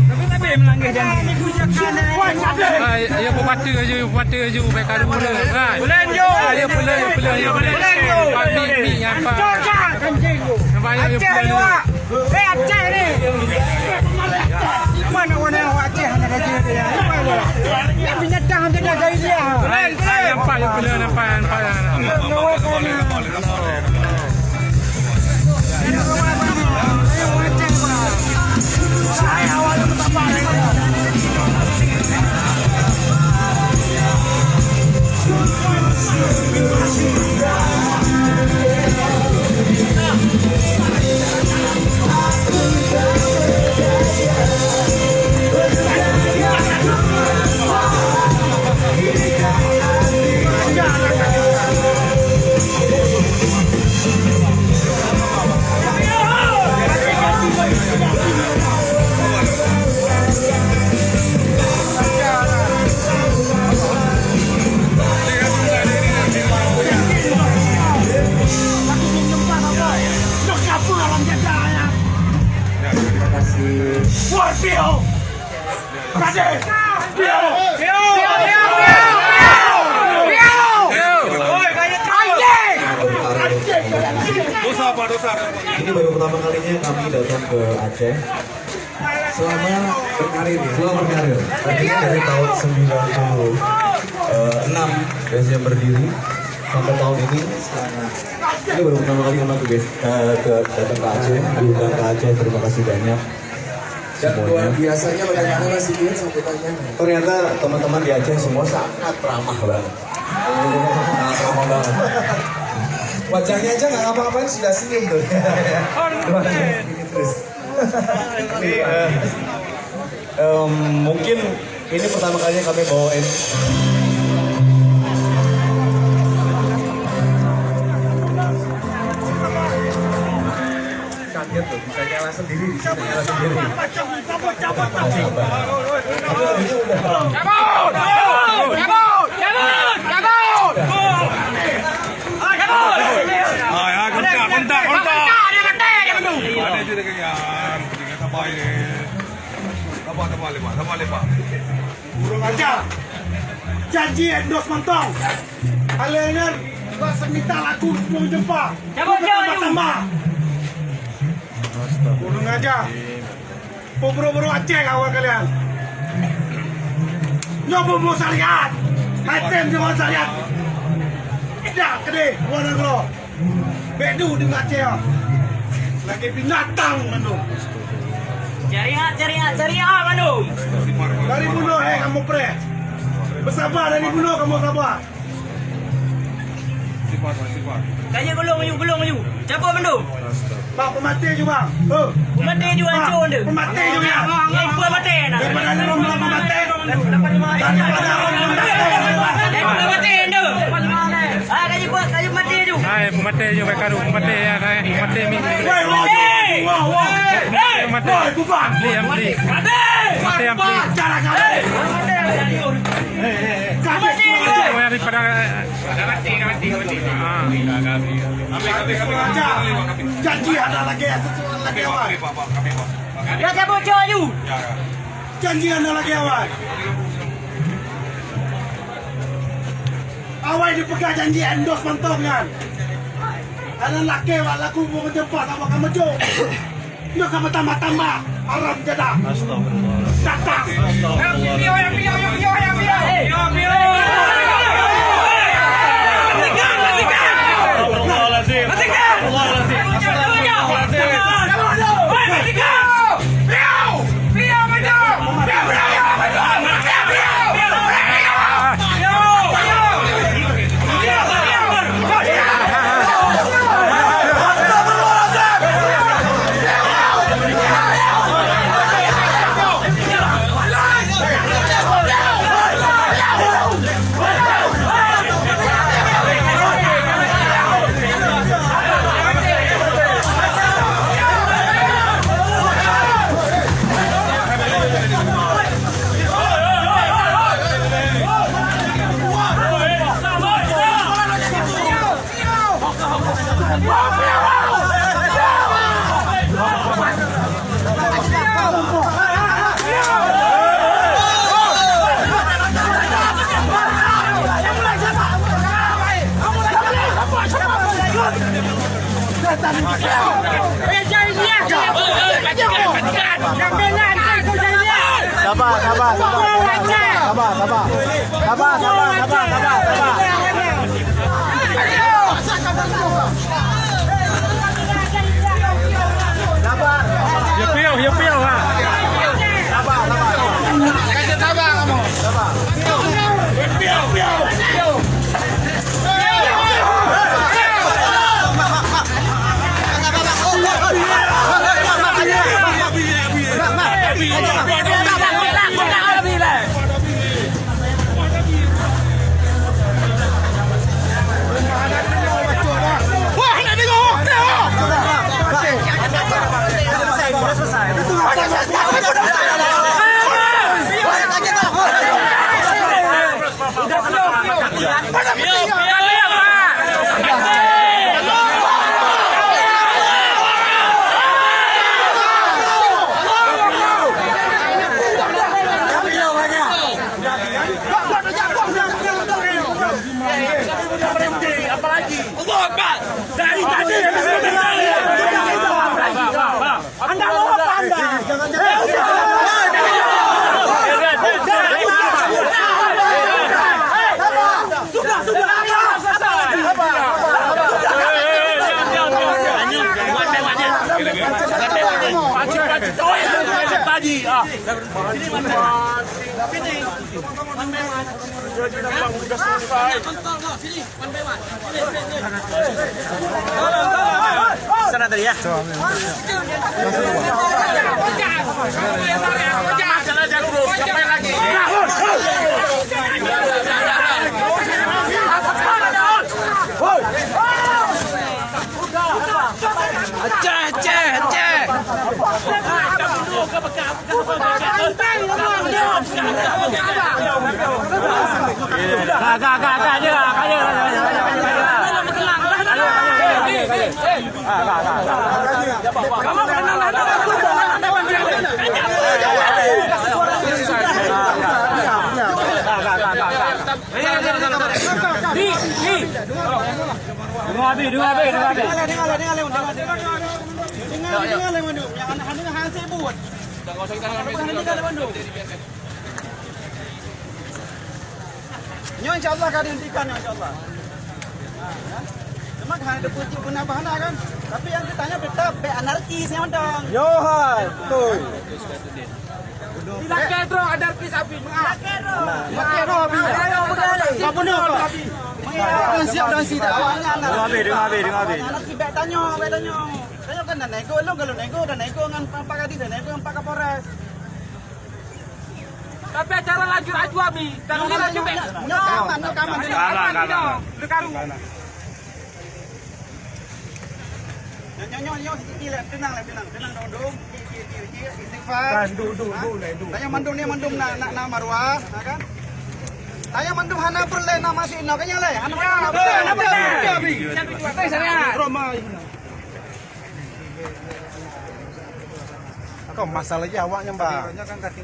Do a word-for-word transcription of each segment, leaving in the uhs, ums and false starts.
Tapi nabi melanggar janji. Ah, ya, ya, peubateue aju, peubateue aju, baik karu dia, kan? Ah, ya, pulang, ya, pulang, ya, pulang. Pak, mi, mi, apa? Nampak, ya, ya, pulang. Eh, Aceh ni. Mana orang Aceh hana ada dia. Ini binatang dia dah dari dia. Ah, nampak, ya, pulang, nampak, nampak. Terima kasih. Dosa, Pak, dosa. Ini baru pertama kalinya kami datang ke Aceh. Selama berkarir, ya? Selama berkarir. Artinya dari tahun sembilan puluh enam Resia berdiri sampai tahun ini. Ini baru pertama kali kami ke, eh, ke, datang ke Aceh, diundang ke Aceh. Terima kasih banyak. Dan semuanya. Luar biasanya, bagaimana Mas Ikin sambutannya? Ternyata teman-teman di Aceh semua sangat ramah banget. Sangat ramah banget. Wajahnya aja nggak ngapa-ngapain sudah senyum tuh. Terus. Ini, eh, em, mungkin ini pertama kalinya kami bawain. Kaget tuh, bisa nyala sendiri, bisa nyala sendiri. Cabut! Cabut! Cabut! Cabut! Cabut! Ah, ya, kontak, kontak, kontak. Ada je lagi, ya. Sabar, ya. Sabar, sabar, lepas, sabar, lepas. Kurang ajar. Janji endorse mantong. Alèh nyan, bak seumita laku sepuluh jeumpa. Cabut, cabut, cabut. Tambah. Kurang ajar. Peubrôk-brôk Aceh awak kalian. Nyoe bumoe syariat. Hai tem deungon syariat. Tidak keudeh, luar nanggroe. Bèk duek deungon Aceh. Lagèe binatang mandum. Syariat, syariat, syariat mandum. Dari bunoe hai kamoe preh. Beusaba dari bunoe kamoe saba. Ka jeuet gulong aju, gulong aju. Cabot mandum. Bak peumaté ju, bang. Heh. Peumaté ju, hancô anda. Peumaté ju, ya. Nyang peumaté na. Daripada lôn peumaté, peumaté. Daripada lôn peumaté. Nyang peumaté anda. Ah, ka jeuet, ka jeuet maté ju. Hai, peumaté ju, baik karu, peumaté, ya, hai, peumaté mi. Woi, woi, woi, woi. Peumaté. Woi, bubar. Beli, ya, beli. Maté. Peumaté, ya, beli. Cara kamu. Peumaté. Peumaté. Peumaté. Daripada Janji hana lagèe, lagèe awai. Dah cabut, cok aju. Janji hana lagèe awai. Awai dipeugah janji endorse mantong nyan. Hana lakèe awak laku bumoe jeumpa sama kamoe jok. Nyoe ka beutambah-tambah haram jadah. Astagfirullah. Datang. Astagfirullah. Astagfirullahalazim. Astagfirullahalazim. Astagfirullahalazim. Sabar, sabar, sabar, sabar. Sabar, sabar, sabar, sabar, sabar. Sabar. Ya, piau, ya, piau, ha. Sabar, sabar. Kasih sabar kamu. Sabar. Allahu Akbar. Dari tadi, habis itu dari tadi. Anda mau apa anda? Sudah, sudah. Tadi, ah. Sana tadi ya. Aceh, Aceh, Aceh. Ka, ka, ka, ka, je lah, ka, je lah, ka, je lah, ka, je lah. Ka, ka, ka, ka. Dengar habis, dengar habis, dengar habis. Dengar, dengar, dengar, dengar. Dengar, dengar, dengar, dengar. Yang anak-anak hana sibuk. Dengar, dengar, dengar, dengar. Nyoe insya Allah ka dihentikan, nyoe insya Allah. Ha, ya. Cuma kan ada puji guna bahana kan. Tapi yang kita tanya tetap baik anarkis yang mantong. Yo, hai, betul. Dilakée droe anarkis Abi. Dilakée droe Abi. Ayo, betul. Apa benda kau? Siap dan siap. Awaknya anarkis. Dengar habis, dengar habis, dengar habis. Anarkis baik tanya, baik tanya. Tanya kan dah nego, lo kalau nego, dah nego dengan Pak Kadi, dah nego dengan Pak Kapolres. Tapi acara lanjut aju, Abi. Kalau ni lanjut, nyoe aman, nyoe aman. Aman, aman. Nyoe, nyoe, nyoe, sikit lé, tenang lé, tenang, tenang dong, dong. Sikit, sikit, sikit, istighfar. Kan, duduk, duduk, duduk lé, duduk. Tanya mandum ni, mandum nak, nak, nak maruah, ha kan? Tanya mandum hana peureulée nak masih, nak kenyang lé, hana peureulée, hana peureulée. Betul, Abi. Betul, syariat. Roma, Ibnu. Kau masalah je awak nyang ba.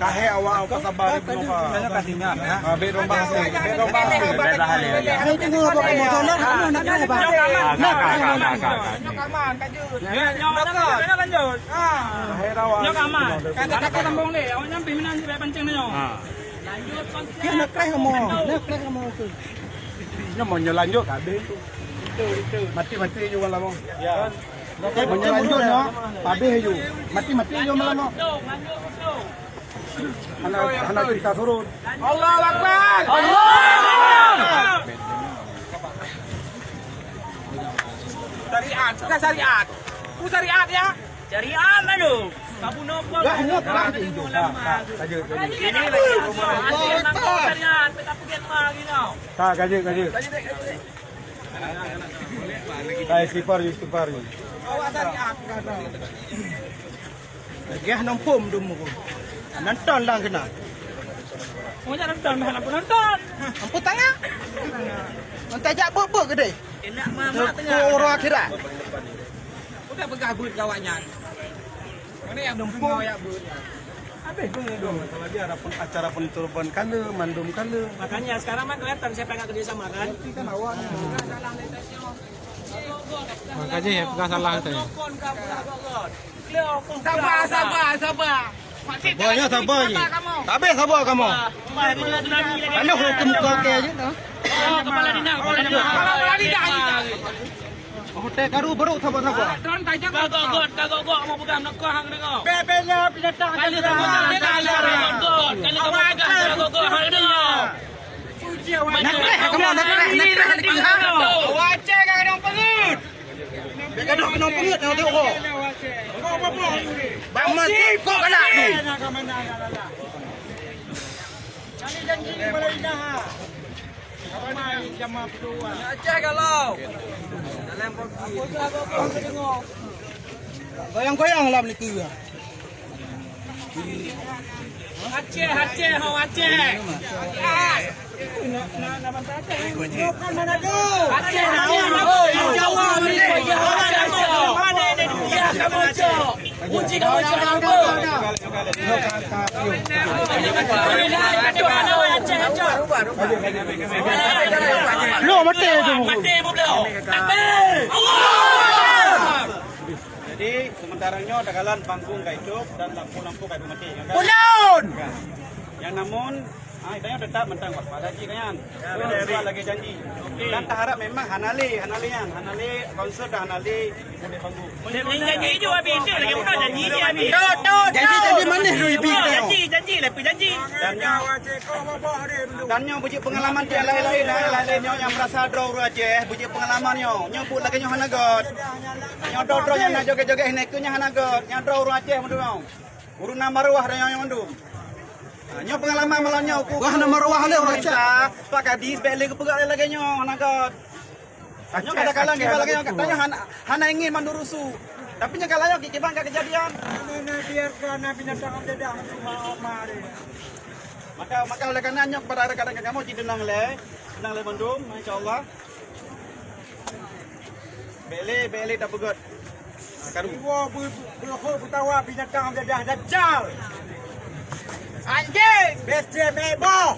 Kahé awak, awak sabar dulu, Pak. Nyoe ka tinggal, ya. Ah, bek dong bahas ni, bek dong bahas ni. Bek bahas ni. Hai, tengok apa kamu salah, kamu nak kena apa? Ah, ka, ka, ka, ka, ka. Nyoe aman, ka jeuet. Ya, nyoe aman, ka lanjut. Ah. Kahé awak. Nyoe aman. Kata-kata sambung deh, awak nyampe meunan, bek pancing nyoe. Ah. Lanjut, pancing. Dia nak keras kamu, nak keras kamu tu. Nyoe mau nyoe lanjut, ka habis tu. Itu, itu. Mati-mati je orang lama. Ya. Meunyoe lanjut nyoe, padeh ju. Mati-mati ju malam nyoe. Hana, hana cerita surut. Allahu Akbar. Allahu Akbar. Syariat, bukan syariat. Itu syariat ya. Syariat mana? Kamu nopo? Lah, ingat, lah. Ulama. Saja, saja. Ini lagi. Allahu Akbar. Syariat, tapi dia mah gitu. Tak, kaji, kaji. Hai, istighfar, istighfar. Geh nonton dum. Nonton dah kena. Oh, jangan nonton dah, lampu nonton. Lampu tengah. Nonton jak buk-buk gede. Enak mama tengah. Orang akhirat. Udah peugah buet gawak nyan. Mana yang dempung? Habis pun itu. Apalagi ada pen-, acara penutupan kala, mandum kala. Makanya sekarang mah kelihatan siapa yang akan jadi samaran. Kan awak ni. Makanya pegang salah tu. Sabar, sabar, sabar. Sabar, ya, sabar je. Habis sabar kamu. Panas hukum kau ke je tu. Kepala dinas, kepala dinas. Hotel karu baru sabar-sabar. Kagok got, kagok got, mau pegang nak kau hang dengar. Bebeknya binatang. Kali sabar, kali sabar, kagok got, kali kamu pegang kagok got hang dengar. Nak treh kamu, nak treh, nak treh, nak treh. Awak Aceh ka keunong peungeuet. Bèk gadoh keunong peungeuet, tengok-tengok kok. Bang Mat, kok galak tu. Aceh galau. Goyang-goyang lam nikeue. Aceh, Aceh, ho Aceh. Aceh, Aceh, ho Jawa, Aceh, Aceh. Uji kamu cok apa? Lo mati tu. Mati pula. Takbir. Allah! Jadi, sementara nyoe takalan panggung ka itôp dan lampu-lampu ka mati. Ulôn! Nyang namun, ah, tanyoe teutap mantong waspada jih nyan. Ulôn lagèe janji. Dan taharap memang hana lé, hana lé nyan, hana lé konsert dan hana lé Janji je habis, tu lagi bukan janji je habis. Janji-janji manis tu ibi kita. Janji, janji, lepas janji. Dan nyoe, dan nyoe bujik pengalaman cit laén-laén, laén-laén nyoe nyang merasa droe ureueng Aceh, bujik pengalaman nyoe. Nyoe buet lagèe nyoe hana göt. Nyoe droe-droe nyang na joget-joget hina ikeu nyoe hana göt. Nyoe droe ureueng Aceh mandum. Ureueng na maruah dan nyoe mandum. Ha, nyoe pengalaman malam nyoe ku. Wah, na maruah lé ureueng Aceh. Pak Kadis bèk lé geupeugah lagèe nyoe hana göt. Nyoe kadang-kadang kiban lagèe nyoe, tanyoe hana, hana ingin mandum rusuh. Tapi nyoe ka lagèe nyoe kiban ka keujadian. Nah, nah, biarkan, nah, binatang ada dah, cuma Omar ni. Maka, maka oleh karena nyoe kepada rakan-rakan kamoe, ci tenang lé, tenang lé mandum, insya Allah. Bèk lé, bèk lé tapeugöt. Karu. Iwoe beu-, beuhok beutawa binatang dadah dajal. Anjing! Bèk meuboh!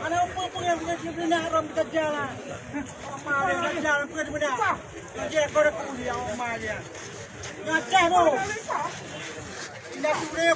Ana peue-peue nyang beuna haram dajal lah. Apa ada dajal, peue beuna? Anjing, kau dah kuliah, Omar dia. Ngacah tu. Indah tu dia.